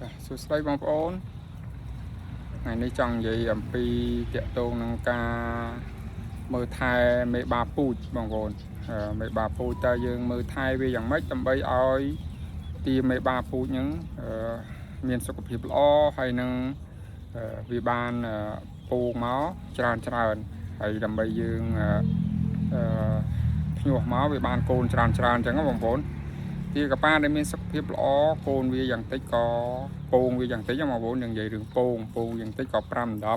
បាទសួស្តីបងប្អូនថ្ងៃនេះចង់និយាយអំពីទាក់ទងនឹងការមើលថែមេបាពូជបងប្អូនមេបាពូជតើយើងមើលថែវាយ៉ាងម៉េចដើម្បីឲ្យទាមេបាពូជហ្នឹងមានសុខភាពល្អហើយនឹងវាបានពងមកច្រើនច្រើនហើយដើម្បីយើងអឺភ្ញាស់មកវាបានកូនច្រើនច្រើនអញ្ចឹងណាបងប្អូន ទាកប៉ាដែលមានសុខភាពល្អកូនវាយ៉ាងតិចក៏ពងវាយ៉ាងតិចណាបងប្អូនយើងនិយាយរឿងពងពងយ៉ាងតិចក៏5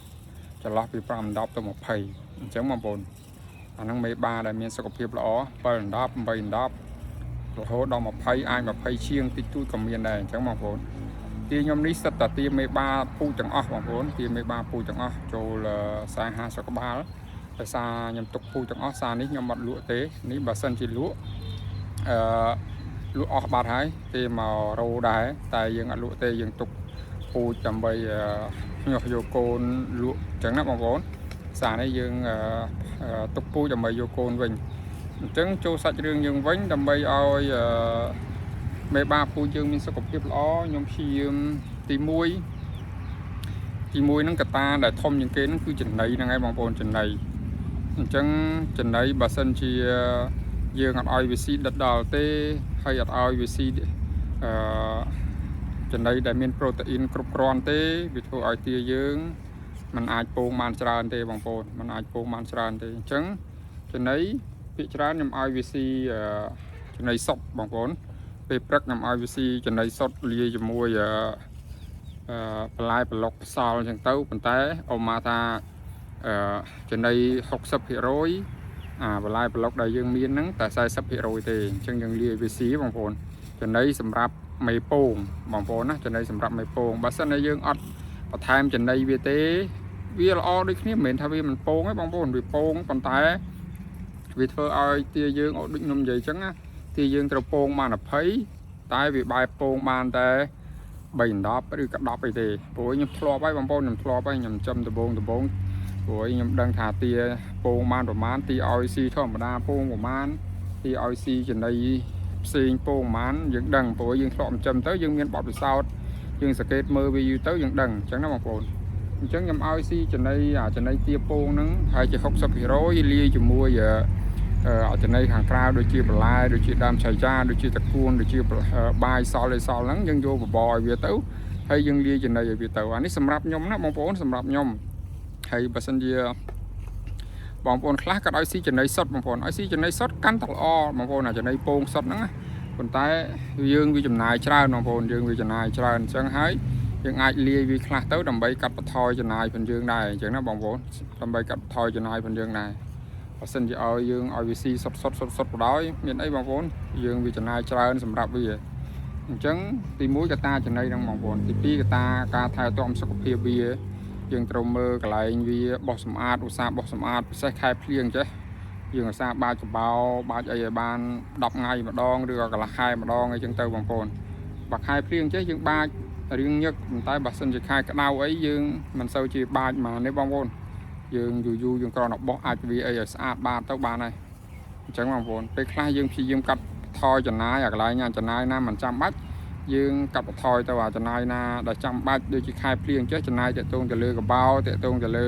10ចន្លោះពី5 10ទៅ20អញ្ចឹងបងប្អូនអាហ្នឹងមេបាដែលមានសុខភាពល្អ7 10 8 10រហូតដល់20អាច20ជាងតិចតួចក៏មានដែរអញ្ចឹងបងប្អូនទាខ្ញុំនេះសិតតែទាមេបាពូជទាំងអស់បងប្អូនទាមេបាពូជទាំងអស់ចូល40 50ក្បាលដោយសារខ្ញុំទុកពូជទាំងអស់សារនេះខ្ញុំអត់លក់ទេនេះបើសិនជាលក់អឺ លក់អស់បាត់ហើយគេមករោដែរតែយើងអត់លក់ទេយើងទុកពូជដើម្បីភ្ញាស់យកកូនលក់អញ្ចឹងណាបងប្អូនសារនេះយើងទុកពូជដើម្បីយកកូនវិញអញ្ចឹងចូលសាច់រឿងយើងវិញដើម្បីឲ្យមេបាពូជយើងមានសុខភាពល្អខ្ញុំព្យាយាមទី1ទី1ហ្នឹងកត្តាដែលធំជាងគេហ្នឹងគឺចំណីហ្នឹងឯងបងប្អូនចំណីអញ្ចឹងចំណីបើសិនជាយើងអត់ឲ្យវាស៊ីដិតដល់ទេហើយអត់ឲ្យវាស៊ីអឺចំណីដែលមានប្រូតេអ៊ីនគ្រប់គ្រាន់ទេវាធ្វើឲ្យទាយើងมันអាចពងបានច្រើនទេបងប្អូនมันអាចពងបានច្រើនទេអញ្ចឹងចំណីភាគច្រើនខ្ញុំឲ្យវាស៊ីចំណីសុទ្ធបងប្អូនពេលព្រឹកខ្ញុំឲ្យវាស៊ីចំណីសុទ្ធលាយជាមួយអឺអឺបន្លែប្លុកផ្សល់អញ្ចឹងទៅប៉ុន្តែអ៊ំមកថាអឺចំណី60%អាបន្លែប្លុកដែលយើងមានហ្នឹងតែ40%ទេអញ្ចឹងយើងលាយវាស៊ីបងប្អូនចំណីសម្រាប់មេពងបងប្អូនណាចំណីសម្រាប់មេពងបើសិនតែយើងអត់បន្ថែមចំណីវាទេវាល្អដូចគ្នាមិនមែនថាវាមិនពងទេបងប្អូនវាពងប៉ុន្តែវាធ្វើឲ្យទាយើងអូដូចខ្ញុំនិយាយអញ្ចឹងណាទាយើងត្រូវពងបាន20តែវាបែបពងបានតែ3 10ឬក៏10អីទេព្រោះខ្ញុំធ្លាប់ហើយបងប្អូនខ្ញុំធ្លាប់ហើយខ្ញុំចំដបងដបងព្រោះខ្ញុំដឹងថាទាពងបានប្រមាណទាឲ្យស៊ីធម្មតាពងប្រមាណទាឲ្យស៊ីចំណីផ្សេងពងប្រមាណយើងដឹងព្រោះយើងធ្លាប់ចិញ្ចឹមទៅយើងមានបទពិសោធន៍យើងសង្កេតមើលវាយូរទៅយើងដឹងអញ្ចឹងណាបងប្អូនអញ្ចឹងខ្ញុំឲ្យស៊ីចំណីអាចំណីទាពងហ្នឹងហើយជា60%លាយជាមួយអឺចំណីខាងក្រៅដូចជាបន្លែដូចជាដើមឆៃចាដូចជាតកួនដូចជាបាយសល់អីសល់ហ្នឹងយើងយកបបរឲ្យវាទៅហើយយើងលាយចំណីឲ្យវាទៅអានេះសម្រាប់ខ្ញុំណាបងប្អូនសម្រាប់ខ្ញុំហើយបើសិនជាបងប្អូនខ្លះក៏ឲ្យស៊ីចំណីសុទ្ធបងប្អូនឲ្យស៊ីចំណីសុទ្ធកាន់តែល្អបងប្អូនអាចំណីពងសុទ្ធហ្នឹងណាប៉ុន្តែយើងវាចំណាយច្រើនបងប្អូនយើងវាចំណាយច្រើនអញ្ចឹងហើយយើងអាចលាយវាខ្លះទៅដើម្បីកាត់បន្ថយចំណាយផងយើងដែរអញ្ចឹងណាបងប្អូនដើម្បីកាត់បន្ថយចំណាយផងយើងដែរបើសិនជាឲ្យយើងឲ្យវាស៊ីសុតសុតសុតសុតបដ ாய் មានអីបងប្អូនយើងវាចំណាយច្រើនសម្រាប់វាអញ្ចឹងទី1កត្តាចំណីហ្នឹងបងប្អូនទី2កត្តាការថែទាំសុខភាពវាយើងត្រូវមើលកន្លែងវាបោះសម្អាតឧស្សាហ៍បោះសម្អាតពិសេសខែភ្លៀងចេះយើងឧស្សាហ៍បាចកបោបាចអីឲ្យបាន10ថ្ងៃម្ដងឬក៏កន្លះខែម្ដងអីចឹងទៅបងប្អូនបើខែភ្លៀងចេះយើងបាចរៀងញឹកប៉ុន្តែបើសិនជាខែក្តៅអីយើងមិនសូវជាបាចហ្មងទេបងប្អូនយើងយូរយូរយើងគ្រាន់តែបោះអាចវាអីឲ្យស្អាតបាតទៅបានហើយអញ្ចឹងបងប្អូនពេលខ្លះយើងព្យាយាមកាត់ថយចំណាយអាកន្លែងណាចំណាយណាមិនចាំបាច់យើងកាត់បន្ថយទៅអាចំណាយណាដែលចាំបាច់ដូចជាខែភ្លៀងចេះចំណាយតាក់ទងទៅលើកបោតាក់ទងទៅលើ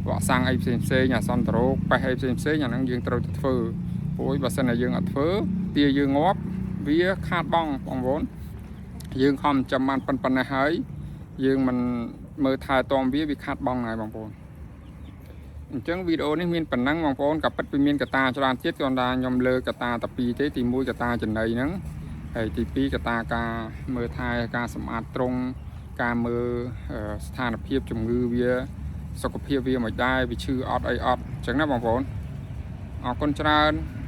វ៉ាក់សាំងអីផ្សេងផ្សេងអាសន្នរោគប៉េះអីផ្សេងផ្សេងអាហ្នឹងយើងត្រូវតែធ្វើព្រោះបើសិនតែយើងអត់ធ្វើទាយើងងាប់វាខាតបង់បងប្អូនយើងខំចាំបានប៉ុណ្ណេះហើយយើងមិនមើលថែទាំវាវាខាតបង់ហើយបងប្អូនអញ្ចឹងវីដេអូនេះមានប៉ុណ្ណឹងបងប្អូនក៏ពិតវាមានកត្តាច្រើនទៀតគ្រាន់តែខ្ញុំលើកកត្តាតែពីរទេទី1កត្តាចំណីហ្នឹងហើយទី2កត្តាការមើលថែការសម្អាតត្រង់ការមើលស្ថានភាពជំងឺវាសុខភាពវាមិនដែរវាឈឺអត់អីអត់អញ្ចឹងណាបងប្អូនអរគុណច្រើន។